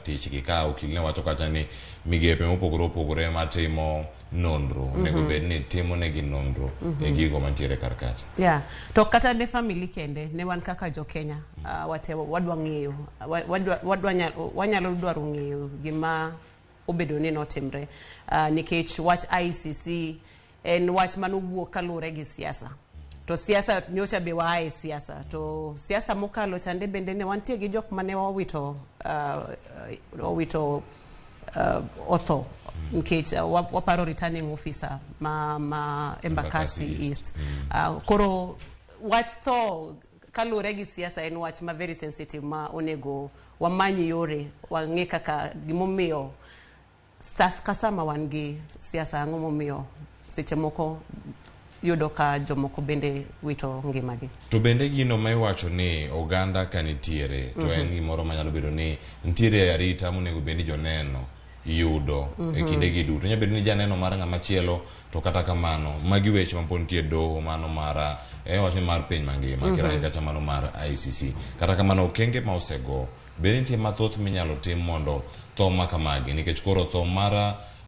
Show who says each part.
Speaker 1: tichgi ka okil ne wacho kacha ni migepe mopogore opogore matimo nonro onego bed ni timo negi nonro e gigo mantiere kar kacha.
Speaker 2: Yeah. To kata ne family kende, ne wan kaka jo Kenya, wate wadwa ng'eyo, wanyalo dwaro ng'eyo gima obedo ni notimre, nikech wach ICC en wach manowuok kaluwore gi siasa. To siasa nyocha be waa e siasa, to siasa mokalo chande bende ne wantie gi jok mane wawito otho nikech waparo returning officer ma Embakasi
Speaker 1: Embakasi
Speaker 2: East.
Speaker 1: East.
Speaker 2: Koro wach tho kaluwore gi siasa en wach ma very sensitive ma onego wamany yore wang'e kaka gimomiyo sas ka sama wan gi siasa, ang'o momiyo seche moko yudo ka jomoko bende wito ngimagi.
Speaker 1: To bende gino ma iwacho ni oganda ka nitiere to en gimoro manyalo bedo ni nitiere arita monego bed ni joneno yudo e kinde gi duto. Nyalo bedo ni janeno mar ng'ama chielo, to kata kamano magi weche ma pod nitie e doho mano mar wacho ni mar piny mangima kirango kacha mano mar ICC. Kata kamano, okenge ma osego bende nitie mathoth minyalo tim mondo tho ma kamagi, nikech koro tho mar